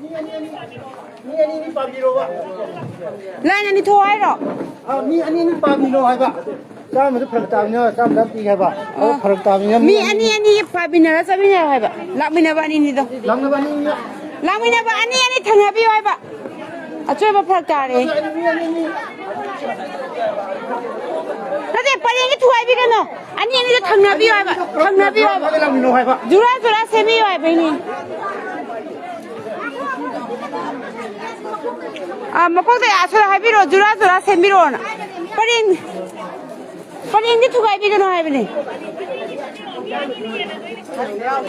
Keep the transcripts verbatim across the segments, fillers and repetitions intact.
ꯃꯤ ꯑꯅꯤ ꯑꯅꯤ ꯄꯥꯕꯤꯔꯣꯕ꯫ ꯂꯥꯏꯟ ꯑꯅꯤ ꯊꯣꯛꯑꯣ ꯍꯥꯏꯔꯣ? ꯑ, ꯃꯤ ꯑꯅꯤ ꯑꯅꯤ ꯄꯥꯕꯤꯔꯣ ꯍꯥꯏꯕ꯫ ꯆꯥꯝꯃꯗꯨ ꯐꯔꯛ ꯇꯥꯕꯅꯤꯅ ꯆꯥꯝꯃ ꯆꯥꯝꯃ ꯄꯤꯒꯦ ꯍꯥꯏꯕ꯫ ꯑꯗꯣ ꯑꯣ꯫ ꯐꯔꯛ ꯇꯥꯕꯅꯤꯅ ꯃꯤ ꯃꯤ ꯑꯅꯤ ꯑꯅꯤ ꯄꯥꯕꯤꯅꯔ ꯆꯠꯃꯤꯟꯅꯔꯣ ꯍꯥꯏꯕ꯫ ꯂꯥꯛꯃꯤꯟꯅꯕ ꯑꯅꯤꯅꯤꯗꯣ꯫ ꯂꯥꯛꯅꯕ ꯑꯅꯤ ꯑꯅꯤ꯫ ꯂꯥꯛꯃꯤꯟꯅꯕ ꯑꯅꯤ ꯑꯅꯤ ꯊꯪꯅꯕꯤꯌꯨ ꯍꯥꯏꯕ꯫ ꯑꯆꯣꯏꯕ ꯐꯔꯛ ꯇꯥꯔꯦ꯫ ꯃꯤ ꯑꯅꯤ ꯑꯅꯤ꯫ ꯅꯠꯇꯦ, ꯄꯔꯦꯡꯒꯤ ꯊꯨꯒꯥꯏꯕꯤꯒꯅꯨ꯫ ꯑꯅꯤ ꯑꯅꯤꯗꯣ ꯊꯪꯅꯕꯤꯌꯨ ꯍꯥꯏꯕ, ꯊꯪꯅꯕꯤꯌꯨ ꯍꯥꯏꯕ꯫ ꯂꯥꯛꯃꯤꯟꯅꯧ ꯍꯥꯏꯕ꯫ ꯖꯨꯔꯥ ꯖꯨꯔꯥ ꯁꯦꯝꯕꯤꯌꯨ ꯍꯥꯏꯕꯩꯅꯤ꯫ ꯑꯥ, ꯃꯀꯣꯛꯇ ꯑꯁꯣꯏ ꯍꯥꯏꯕꯤꯔꯣ, ꯖꯨꯔꯥ ꯖꯨꯔꯥ ꯁꯦꯝꯕꯤꯔꯣꯅ꯫ ꯄꯔꯦꯡ, ꯄꯔꯦꯡꯗꯤ ꯊꯨꯒꯥꯏꯕꯤꯒꯅꯨ ꯍꯥꯏꯕꯅꯦ꯫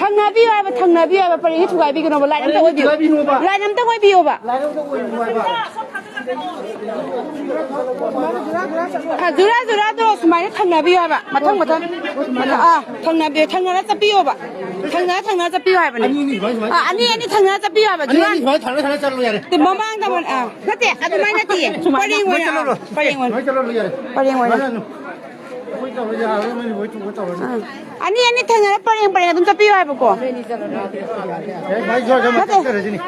ꯊꯪꯅꯕꯤꯌꯨ ꯍꯥꯏꯕ, ꯊꯪꯅꯕꯤꯌꯨ ꯍꯥꯏꯕ, ꯄꯔꯦꯡꯗꯤ ꯊꯨꯒꯥꯏꯕꯤꯒꯅꯣꯕ, ꯂꯥꯏꯟ ꯑꯝꯇ ꯑꯣꯏꯕꯤꯌꯨ꯫ ꯂꯥꯏꯟ ꯑꯝꯇ ꯑꯣꯏꯕꯤꯌꯣꯕ꯫ ꯂꯥꯏꯟ ꯑꯝꯇ ꯑꯣꯏꯕꯤꯌꯨ ꯍꯥꯏꯕ꯫ ꯈ-, ꯖꯨꯔꯥ ꯖꯨꯔꯥꯗꯣ ꯁꯨꯃꯥꯏꯅ ꯊꯪꯅꯕꯤꯌꯨ ꯍꯥꯏꯕ꯫ ꯃꯊꯪ ꯃꯊꯪ꯫ ꯑꯥ, ꯊꯪꯅꯕꯤꯌꯨ, ꯊꯪꯅꯅ ꯆꯠꯄꯤꯌꯣꯕ꯫ ꯊꯪꯅ ꯊꯪꯅ ꯆꯠꯄꯤꯌꯨ ꯍꯥꯏꯕꯅꯦ꯫ ꯑꯅꯤ ꯑꯅꯤ ꯁꯨꯃꯥꯏꯅ ꯁꯨꯃꯥꯏꯅ ꯑꯥ, ꯑꯅꯤ ꯑꯅꯤ ꯊꯪꯅ ꯆꯠꯄꯤꯌꯨ ꯍꯥꯏꯕ꯫ ꯑꯅꯤ ꯖꯨꯔꯥ-, ꯑꯅꯤ ꯁꯨꯃꯥꯏꯅ ꯊꯪꯅ ꯊꯪꯅ ꯆꯠꯂꯣ ꯌꯥꯔꯦ꯫ ꯅꯠꯇꯦ, ꯃꯃꯥꯡꯗ ꯑꯃ-, ꯑꯥ, ꯅꯠꯇꯦ, ꯑꯗꯨꯃꯥꯏꯅ ꯅꯠꯇꯤꯌꯦ꯫ ꯁꯨꯃꯥꯏꯅ, ꯄꯔꯦꯡ ꯑꯣꯏꯅ, ꯁꯨꯃꯥꯏꯅ ꯑꯥ, ꯆꯠꯂꯣ ꯌꯥꯔꯦ꯫ ꯄꯔꯦꯡ ꯑꯣꯏꯅ꯫ ꯁꯨꯃꯥꯏꯅ ꯑꯗꯨꯝ꯫ ꯑꯩꯈꯣꯏ ꯇꯧꯔꯣꯏ, ꯌꯥꯔꯣꯏ, ꯃꯣꯏꯅ ꯂꯣꯏ ꯊꯣꯛꯄ ꯇꯧꯔꯅꯤ꯫ ꯑꯥ꯫ ꯑꯅꯤ ꯑꯅꯤ ꯊꯪꯅꯅ ꯄꯔꯦꯡ ꯄꯔꯦꯡ ꯑꯗꯨꯝ ꯆꯠꯄꯤꯌꯨ ꯍꯥꯏꯕꯀꯣ꯫ ꯑꯦ, ꯁꯨꯃꯥꯏꯅ ꯖꯣꯔ ꯖꯣꯔ ꯅꯠꯇꯦ꯫ ꯆꯠꯆꯔꯁꯤꯅꯤ꯫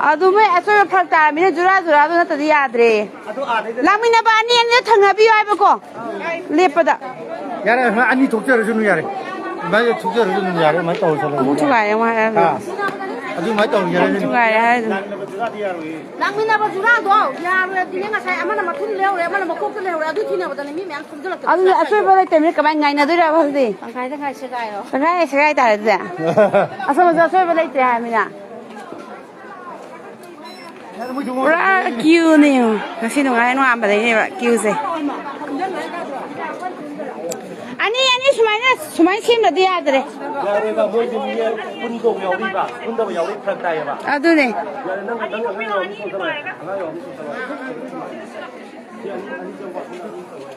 ꯑꯗꯨ ꯃꯣꯏ ꯑꯁꯣꯏꯕ ꯐꯔꯛ ꯇꯥꯔꯕꯅꯤꯅ ꯖꯨꯔꯥ ꯖꯨꯔꯥꯗꯣ ꯅꯠꯇ꯭ꯔꯗꯤ ꯌꯥꯗ꯭ꯔꯦ꯫ ꯑꯗꯨ ꯑꯥꯗꯩꯗ ꯂꯥꯛꯃꯤꯟꯅꯕ ꯑꯅꯤ ꯑꯅꯤꯗ ꯊꯪꯅꯕꯤꯌꯨ ꯍꯥꯏꯕꯀꯣ꯫ ꯂꯦꯞꯄꯗ꯫ ꯌꯥꯔꯦ, ꯑꯗꯨꯃꯥꯏꯅ ꯑꯅꯤ ꯊꯣꯛꯆꯔꯁꯅꯨ ꯌꯥꯔꯦ꯫ ꯑꯗꯨꯃꯥꯏꯅ ꯊꯣꯛꯆꯔꯁꯅꯨ ꯌꯥꯔꯦ, ꯑꯗꯨꯃꯥꯏꯅ ꯇꯧꯔꯁꯅꯨ꯫ ꯑꯃꯨꯛ ꯊꯨꯒꯥꯏꯔꯦ ꯑꯃꯨꯛ ꯍꯥꯏꯔꯒ꯫ ꯑꯥ꯫ ꯑꯗꯨꯃꯥꯏꯅ ꯇꯧꯔꯁꯅꯨ꯫ ꯑꯃꯨꯛ ꯊꯨꯒꯥꯏꯔꯦ ꯍꯥꯏꯔꯁꯅꯨ꯫ ꯂꯥꯛꯃꯤꯟꯅꯕ ꯖꯨꯔꯥꯗꯣ ꯌꯥꯔꯣꯏꯗꯤꯅꯦ, ꯉꯁꯥꯏ ꯑꯃꯅ ꯃꯊꯨꯟ ꯂꯩꯍꯧꯔꯦ, ꯑꯃꯅ ꯃꯀꯣꯛꯇ ꯂꯩꯍꯧꯔꯦ, ꯑꯗꯨ ꯊꯤꯅꯕꯗꯅꯦ ꯃꯤ ꯃꯌꯥꯝ ꯈꯣꯝꯖꯤꯜꯂꯛꯇꯅ ꯑꯗꯨꯗꯤ ꯁꯣꯏꯔꯛꯇꯣꯏꯅꯦ꯫ ꯑꯆꯣꯏꯕ ꯂꯩꯇꯕꯅꯤꯅ ꯀꯃꯥꯏꯅ ꯉꯥꯏꯅꯗꯣꯏꯔꯕ ꯍꯧꯖꯤꯛ? ꯇꯪꯈꯥꯏ ꯇꯪꯈꯥꯏ ꯁꯦꯒꯥꯏꯔꯣ꯫ ꯇꯪꯈꯥꯏ ꯁꯦꯒꯥꯏ ꯇꯥꯔꯦ ꯑꯗꯨꯗꯤ꯫ ꯑꯁꯣꯝꯗꯁꯨ ꯑꯆꯣꯏꯕ ꯂꯩꯇ꯭ꯔꯦ ꯍꯥꯏꯕꯅꯤꯅ꯫ ꯄꯨꯔꯥ ꯀ꯭ꯌꯨꯅꯦ ꯌꯦꯡꯉꯣ꯫ ꯉꯁꯤ ꯅꯨꯡꯉꯥꯏ ꯅꯣꯡꯉꯥꯟꯕꯗꯩꯅꯦꯕ ꯀ꯭ꯌꯨꯁꯦ꯫ ꯑꯅꯤ ꯑꯅꯤ ꯁꯨꯃꯥꯏꯅ, ꯁꯨꯃꯥꯏꯅ ꯁꯦꯝꯗ꯭ꯔꯗꯤ ꯌꯥꯗ꯭ꯔꯦ꯫ ꯌꯥꯔꯣꯏꯕ, ꯃꯣꯏꯗꯤ ꯃꯤ ꯄꯨꯟꯗꯧꯕ ꯌꯥꯎꯔꯤꯕ, ꯄꯨꯟꯗꯕ ꯌꯥꯎꯔꯤ ꯐꯔꯛ ꯇꯥꯏꯌꯦꯕ꯫ ꯑꯗꯨꯅꯦ꯫ ꯌꯥꯔꯦ, ꯅꯪ, ꯅꯪ ꯑꯉꯥꯡ ꯌꯥꯎꯔꯗꯤ ꯁꯣꯝ ꯆꯠꯂꯣ꯫ ꯑꯉꯥꯡ ꯌꯥꯎꯔꯗꯤ ꯁꯣꯝ ꯆꯠꯂꯣ꯫ ꯁꯤ ꯑꯅꯤ, ꯑꯅꯤ ꯆꯪꯕ, ꯑꯅꯤ ꯆꯪꯕ꯫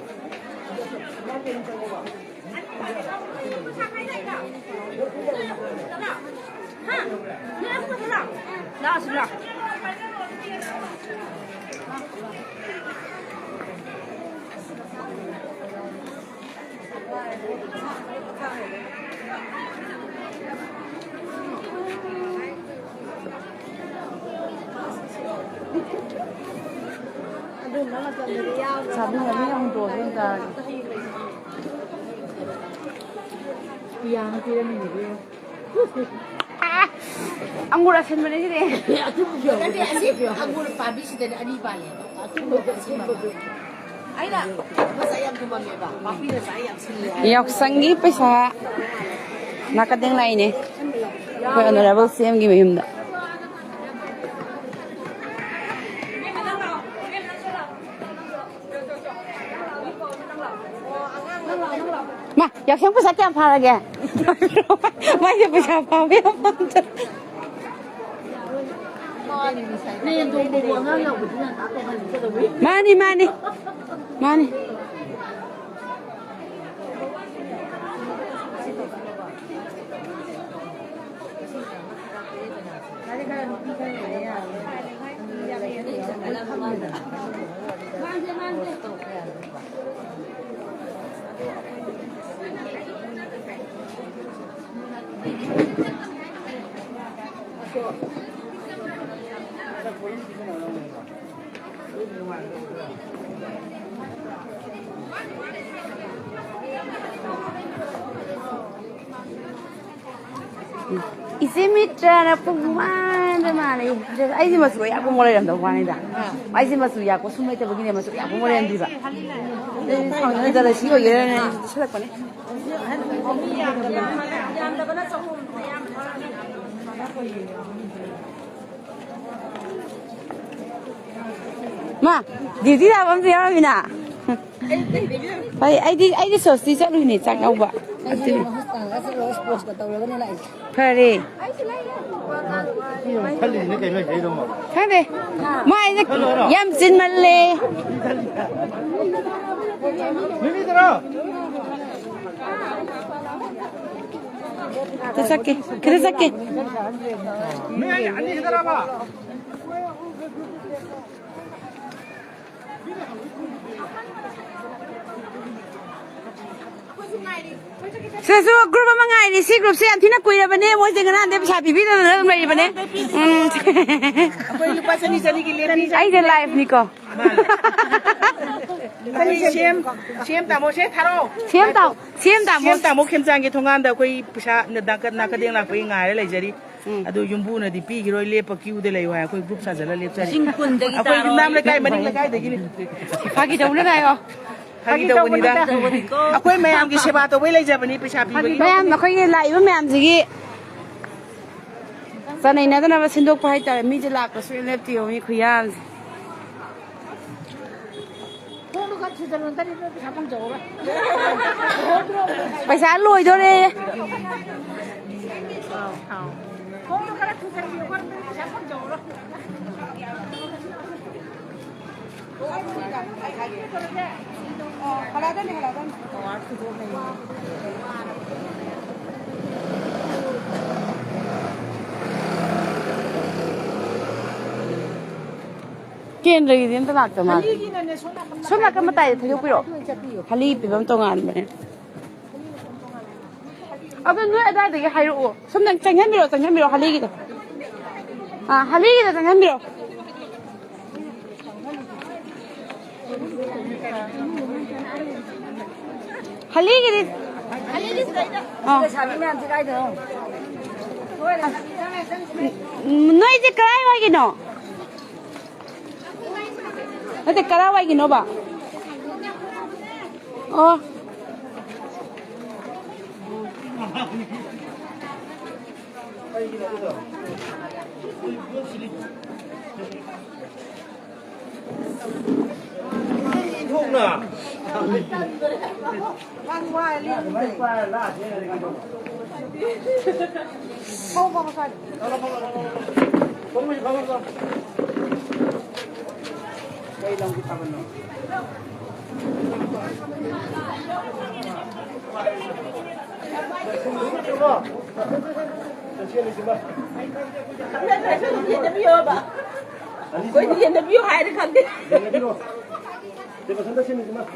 ꯆꯥꯕꯤꯔꯅꯤ, ꯑꯃꯨꯛ ꯇꯣꯛꯑꯁꯤ ꯑꯣꯏꯅ ꯆꯥꯔꯒꯦ꯫ ꯄꯤꯌꯥꯅ ꯄꯤꯔꯝꯃꯤꯅꯦ, ꯏꯕꯦꯝꯃ꯫ ꯑꯥ! ꯑꯪꯒꯨꯔ ꯑꯁꯤꯟꯕꯅꯦ ꯁꯤꯗꯤ꯫ ꯅꯠꯇꯦ, ꯑꯁꯤ ꯑꯪꯒꯨꯔ ꯄꯥꯝꯕꯤꯁꯤꯗꯅꯦ ꯑꯅꯤ ꯄꯥꯜꯂꯦꯕ꯫ ꯑꯊꯨꯝꯕꯒ ꯑꯁꯤꯟꯕꯒ꯫ ꯑꯩꯅ ꯃꯁꯛ ꯌꯥꯝ ꯊꯨꯝꯃꯝꯃꯦꯕ꯫ ꯄꯥꯝꯕꯤꯅ ꯃꯁꯛ ꯌꯥꯝ ꯁꯤꯜꯂꯦ ꯍꯥꯏ꯫ ꯌꯥꯎꯁꯪꯒꯤ ꯄꯩꯁꯥ ꯅꯥꯀꯗꯦꯡ ꯂꯥꯛꯏꯅꯦ꯫ ꯑꯩꯈꯣꯏ ꯑꯣꯅꯔꯦꯕꯜ ꯁꯤ ꯑꯦꯝꯒꯤ ꯃꯌꯨꯝꯗ꯫ ꯃꯥ, ꯌꯥꯎꯁꯪ ꯄꯩꯁꯥ ꯀꯌꯥꯝ ꯐꯥꯔꯒꯦ? ꯃꯥꯏꯁꯦ ꯄꯩꯁꯥ ꯐꯥꯕ ꯌꯥꯝ ꯄꯥꯝꯖꯩ꯫ ꯃꯥꯅꯤ, ꯃꯥꯅꯤ, ꯃꯥꯅꯤ꯫ ꯏꯆꯦ ꯃꯤꯇ꯭ꯔꯅ ꯄꯨꯡ ꯃꯥꯟꯗ ꯃꯥꯟꯅꯩ꯫ ꯑꯩꯁꯦ ꯃꯆꯨ ꯑꯌꯥꯛꯄ ꯑꯃ ꯂꯩꯔꯝꯗꯧ ꯋꯥꯅꯤꯗ꯫ ꯑꯩꯁꯦ ꯃꯆꯨ ꯌꯥꯛꯄ ꯁꯨꯝ ꯂꯩꯇꯕꯒꯤꯅꯦ, ꯃꯆꯨ ꯌꯥꯛꯄ ꯑꯃ ꯂꯩꯔꯝꯗ꯭ꯔꯤꯕ꯫ ꯑꯩ ꯈꯪꯗꯦ, ꯖꯔꯁꯤ ꯑꯣꯏꯒꯦꯔꯥ ꯁꯦꯠꯂꯛꯄꯅꯦ꯫ ꯃꯥ, ꯗ꯭ꯌꯨꯇꯤ ꯇꯥꯕ ꯑꯝꯁꯨ ꯌꯥꯎꯔꯝꯃꯤꯅ꯫ ꯍꯣꯏ, ꯑꯩꯗꯤ, ꯑꯩꯗꯤ ꯁꯣꯁꯇꯤ ꯆꯠꯂꯨꯏꯅꯦ, ꯆꯥꯛ ꯌꯥꯎꯕ꯫ ꯑꯗꯨ ꯍꯣꯁꯄꯤꯇꯥꯜꯗ ꯆꯠꯂꯒ ꯁ꯭ꯄꯣꯔꯠꯁꯀ ꯇꯧꯔꯒꯅꯦ ꯂꯥꯛꯏꯁꯦ꯫ ꯐꯔꯦ꯫ ꯈꯜꯂꯤꯅꯦ ꯀꯩꯅꯣ ꯏꯁꯩꯗꯧꯅ꯫ ꯈꯪꯗꯦ꯫ ꯃꯥ ꯑꯩꯅ ꯌꯥꯝ ꯆꯤꯟꯃꯜꯂꯦ꯫ ꯃꯤꯃꯤꯗꯨꯔꯣ? ꯈꯤꯇ ꯆꯠꯀꯦ, ꯈꯤꯇ ꯆꯠꯀꯦ꯫ ꯁꯤꯗꯁꯨ group ꯑꯃ ꯉꯥꯏꯔꯤ꯫ ꯁꯤ groupꯁꯦ ꯌꯥꯝ ꯊꯤꯅ ꯀꯨꯏꯔꯕꯅꯦ꯫ ꯃꯣꯏꯁꯦ ꯉꯔꯥꯡꯗꯩ ꯄꯩꯁꯥ ꯄꯤꯕꯤꯗꯗꯅ ꯑꯗꯨꯝ ꯂꯩꯔꯤꯕꯅꯦ꯫ ꯎꯝ꯫ ꯑꯩꯈꯣꯏ ꯂꯨꯄꯥ ꯆꯅꯤ ꯆꯅꯤꯒꯤ ꯂꯦꯝꯕꯤ꯫ ꯑꯩꯁꯦ liveꯅꯤꯀꯣ꯫ ꯃꯥꯅꯦ꯫ ꯑꯩꯈꯣꯏ ꯁꯤ ꯑꯦꯝ, ꯁꯤ ꯑꯦꯝ ꯇꯥꯃꯣꯁꯦ ꯊꯥꯔꯛꯑꯣ꯫ ꯁꯤ ꯑꯦꯝ ꯇꯥꯃꯣ, ꯁꯤ ꯑꯦꯝ ꯁꯤ ꯑꯦꯝ ꯇꯥꯃꯣ꯫ ꯇꯥꯃꯣ ꯈꯦꯝꯆꯥꯡꯒꯤ ꯊꯣꯡꯒꯥꯟꯗ ꯑꯩꯈꯣꯏ ꯄꯩꯁꯥ ꯅꯥꯀ-, ꯅꯥꯀꯗꯦꯡ ꯂꯥꯛꯄꯒꯤ ꯉꯥꯏꯔ ꯂꯩꯖꯔꯤ꯫ ꯎꯝ꯫ ꯑꯗꯨ ꯌꯨꯝꯕꯨꯅꯗꯤ ꯄꯤꯈꯤꯔꯣꯏ, ꯂꯦꯞꯄ queueꯗ ꯂꯩꯌꯨ ꯍꯥꯏ꯫ ꯑꯩꯈꯣꯏ group ꯁꯥꯖꯜꯂ ꯂꯦꯞꯆꯔꯤ꯫ ꯂꯤꯁꯤꯡ ꯀꯨꯟꯗꯒꯤ ꯑꯩꯈꯣꯏ ꯇꯥꯔꯣ꯫ ꯌꯨꯝꯅꯥꯝ ꯂꯩꯀꯥꯏ ꯃꯅꯤꯡ ꯂꯩꯀꯥꯏꯗꯒꯤꯅꯤ꯫ ꯐꯥꯒꯤ ꯇꯧꯅꯨ ꯍꯥꯏꯌꯣ꯫ ꯐꯥꯒꯤ ꯐꯥꯒꯤ ꯇꯧꯕꯅꯤꯗ꯫ ꯇꯧꯕꯅꯤꯗ꯫ ꯑꯩꯈꯣꯏ ꯃꯌꯥꯝꯒꯤ ꯁꯦꯕꯥ ꯇꯧꯕꯩ ꯂꯩꯖꯕꯅꯤ, ꯄꯩꯁꯥ ꯄꯤꯕꯒꯤ꯫ ꯃꯌꯥꯝ, ꯑꯩꯈꯣꯏꯒꯤ ꯂꯥꯛꯏꯕ ꯃꯌꯥꯝꯁꯤꯒꯤ ꯆꯥꯅꯩꯅꯗꯅꯕ ꯁꯤꯟꯗꯣꯛꯄ ꯍꯥꯏꯇꯥꯔꯦ꯫ ꯃꯤꯁꯦ ꯂꯥꯛꯄ ꯁꯨꯡꯂꯦꯞ ꯂꯦꯞꯇꯦ, ꯃꯤ ꯈꯨꯌꯥꯝꯁꯦ꯫ ꯈꯣꯡꯗꯣ ꯈꯔ ꯊꯨꯖꯜꯂꯨ, ꯅꯠꯇ꯭ꯔꯗꯤ ꯅꯣꯏ ꯄꯩꯁꯥ ꯐꯪꯖꯍꯧꯔꯣꯏ꯫ ꯄꯩꯁꯥ ꯂꯣꯏꯗꯣꯔꯦ꯫ ꯈꯣꯡꯗꯣ ꯈꯔ ꯊꯨꯖꯜꯂꯨ, ꯅꯠꯇ꯭ꯔꯗꯤ ꯄꯩꯁꯥ ꯐꯪꯖꯍꯧꯔꯣꯏ꯫ ꯀꯦꯟꯗ꯭ꯔꯒꯤꯗꯤ ꯑꯝꯇ ꯂꯥꯛꯇ ꯃꯥꯜꯂꯦ꯫ ꯁꯣꯝ ꯅꯥꯀꯟ ꯃꯇꯥꯏꯗ ꯊꯩꯗꯣꯛꯄꯤꯔꯛꯑꯣ꯫ ꯍꯂꯤ ꯄꯤꯐꯝ ꯇꯣꯉꯥꯟꯕꯅꯦ꯫ ꯑꯗꯣ ꯅꯣꯏ ꯑꯗꯥꯏꯗꯒꯤ ꯍꯥꯏꯔꯛꯑꯣ꯫ ꯁꯣꯝꯗ ꯆꯪꯍꯟꯕꯤꯔꯣ, ꯆꯪꯍꯟꯕꯤꯔꯣ ꯍꯂꯤꯒꯤꯗꯣ꯫ ꯑꯥ, ꯍꯂꯤꯒꯤꯗꯣ ꯆꯪꯍꯟꯕꯤꯔꯣ꯫ ꯍꯂꯤꯒꯤꯗꯤ꯫ ꯑꯥ꯫ ꯂꯩꯁꯥꯕꯤ ꯃꯌꯥꯝꯁꯦ ꯀꯥꯏꯗꯅꯣ? ꯅꯣꯏꯁꯦ ꯀꯗꯥꯏꯋꯥꯏꯒꯤꯅꯣ? ꯅꯠꯇꯦ, ꯀꯗꯥꯏꯋꯥꯏꯒꯤꯅꯣꯕ? ꯑꯣ꯫ ꯑꯩꯈꯣꯏꯗꯤ ꯌꯦꯟꯗꯕꯤꯌꯨ ꯍꯥꯏꯔꯦ ꯈꯪꯗꯦ꯫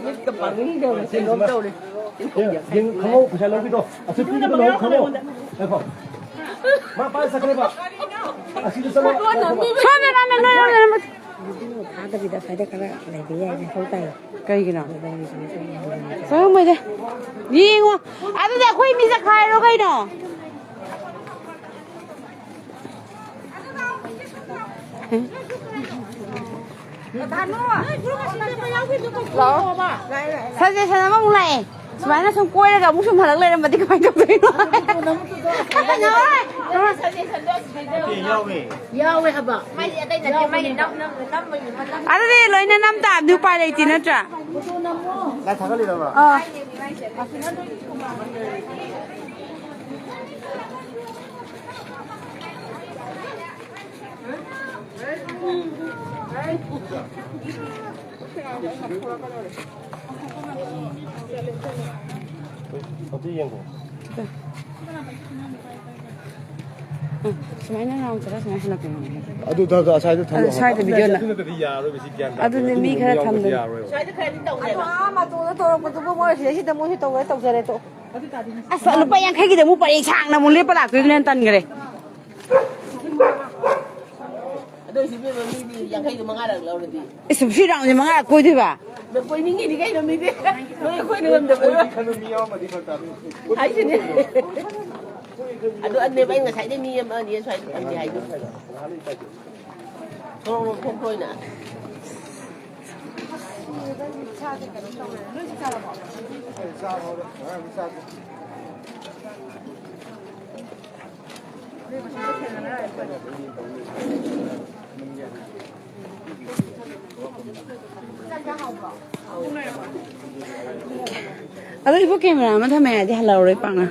ꯃꯤꯠꯀ ꯄꯥꯡꯅꯤꯡꯗꯕ ꯀꯩꯅꯣꯝ ꯇꯧꯔꯦ꯫ ꯌꯦꯡ ꯈꯪꯍꯧ ꯄꯩꯁꯥ ꯂꯧꯕꯤꯗꯣ꯫ ꯑꯁꯤ ꯄꯤꯒꯗꯕ ꯂꯧꯍꯧ ꯈꯪꯍꯧ꯫ ꯉꯥꯏꯈꯣ꯫ ꯃꯥ ꯄꯥꯏ ꯆꯠꯈ꯭ꯔꯦꯕ꯫ ꯑꯁꯤꯗ ꯆꯠꯂꯣ꯫ ꯁꯣꯝꯗ ꯅꯝꯃꯦ, ꯅꯣꯏ ꯔꯣꯝꯗ ꯅꯝꯃꯦ꯫ ꯊꯥꯗꯕꯤꯗ ꯑꯁ꯭ꯋꯥꯏꯗ ꯈꯔ ꯂꯩꯕ ꯌꯥꯏꯅꯦ, ꯍꯧ ꯇꯥꯏ꯫ ꯀꯩꯒꯤꯅꯣ? ꯆꯪꯉꯝꯃꯣꯏꯗ꯫ ꯌꯦꯡꯉꯣ꯫ ꯑꯗꯨꯗꯤ ꯑꯩꯈꯣꯏ ꯃꯤ ꯆꯠꯈꯥꯏꯔꯣ ꯀꯩꯅꯣ? ꯂꯥꯛꯑꯣ꯫ ꯁꯖꯦꯁꯟ ꯑꯃꯃꯨꯛ ꯂꯥꯛꯑꯦ꯫ ꯁꯨꯃꯥꯏꯅ ꯁꯨꯝ ꯀꯣꯏꯔꯒ ꯑꯃꯨꯛ ꯁꯨꯝ ꯍꯜꯂꯛ ꯂꯩꯔꯝꯃꯗꯤ ꯀꯃꯥꯏꯅ ꯇꯧꯗꯣꯏꯅꯣ? ꯌꯥꯎꯋꯦ꯫ ꯌꯥꯎꯋꯦ ꯍꯥꯏꯕ꯫ ꯑꯗꯨꯗꯤ ꯂꯣꯏꯅ ꯅꯝ ꯇꯥꯕꯅꯤ, ꯎꯄꯥꯏ ꯂꯩꯇꯦ ꯅꯠꯇ꯭ꯔꯥ? ꯂꯥꯏ ꯊꯥꯒꯠꯂꯤꯔꯕ? ꯑꯥ꯫ ꯑꯗꯨ ꯌꯦꯡꯉꯣ꯫ ꯎꯝ, ꯁꯨꯃꯥꯏꯅ ꯔꯥꯎꯟ ꯆꯠꯂ ꯁꯨꯃꯥꯏꯅ ꯍꯜꯂꯛꯇꯣꯏꯅꯣ? ꯑꯗꯨ ꯊꯥꯗꯣ ꯑꯁ꯭ꯋꯥꯏꯗ ꯊꯝꯃꯣ꯫ ꯑꯗꯨ ꯁ꯭ꯋꯥꯏꯗ ꯚꯤꯗꯤꯑꯣ ꯅ-, ꯑꯗꯨ ꯅꯠꯇ꯭ꯔꯗꯤ ꯌꯥꯔꯔꯣꯏꯕ, ꯁꯤ ꯒ꯭ꯌꯥꯟ ꯇꯥꯗꯦ꯫ ꯑꯗꯨꯅꯦ, ꯃꯤ ꯈꯔ ꯌꯥꯎꯗ꯭ꯔꯗꯤ ꯊꯝꯗꯣꯏꯅꯦ꯫ ꯌꯥꯔꯔꯣꯏꯕ꯫ ꯑꯗꯣ ꯑꯥ ꯃꯇꯣꯟꯗ ꯇꯧꯔꯛꯄꯗꯨꯕꯨ ꯃꯣꯏ ꯁꯤꯗꯩꯁꯤꯗ ꯃꯣꯏꯁꯨ ꯇꯧꯒꯦ ꯇꯧꯖꯔꯦ ꯇꯣ꯫ ꯑꯁ, ꯂꯨꯄꯥ ꯌꯥꯡꯈꯩꯒꯤꯗ ꯑꯃꯨꯛ ꯄꯔꯦꯡ ꯁꯥꯡꯅ ꯑꯃꯨꯛ ꯂꯦꯞꯄ ꯂꯥꯛꯇꯣꯏꯗꯨꯅ ꯍꯦꯟꯅ ꯇꯟꯈ꯭ꯔꯦ꯫ ꯑꯗꯨ ꯑꯣꯏꯁꯨ ꯏꯕꯦꯝꯃ, ꯃꯤꯗꯤ ꯌꯥꯡꯈꯩꯗꯣ ꯃꯉꯥꯔꯛ ꯂꯧꯔꯗꯤ꯫ ꯏꯁ, ꯁꯤ ꯔꯥꯎꯟꯁꯦ ꯃꯉꯥꯔꯛ ꯀꯣꯏꯗꯣꯏꯕ? ꯑꯗꯣ ꯀꯣꯏꯅꯤꯡꯉꯤꯅꯤ ꯀꯩꯅꯣ ꯃꯤꯗꯤ꯫ ꯅꯣꯏ ꯑꯩꯈꯣꯏꯅ ꯉꯝꯗꯕ꯫ ꯍꯥꯏꯁꯤꯅꯦ꯫ ꯑꯗꯨ ꯑꯗꯨꯅꯦꯕ ꯑꯩ ꯉꯁꯥꯏꯗꯩ ꯃꯤ ꯑꯃ ꯑꯅꯤ ꯁ꯭ꯋꯥꯏꯗ ꯊꯝꯁꯦ ꯍꯥꯏꯗꯣ꯫ ꯊꯣꯛꯂꯛꯑꯣ, ꯊꯣꯛꯄ ꯑꯣꯏꯅ꯫ ꯑꯗꯣ ꯏꯕꯣ, ꯀꯦꯃꯦꯔꯥ ꯑꯃ ꯊꯝꯃꯦ ꯍꯥꯏꯔꯗꯤ ꯍꯜꯂꯛꯑꯔꯣꯏ ꯄꯥꯛꯅ꯫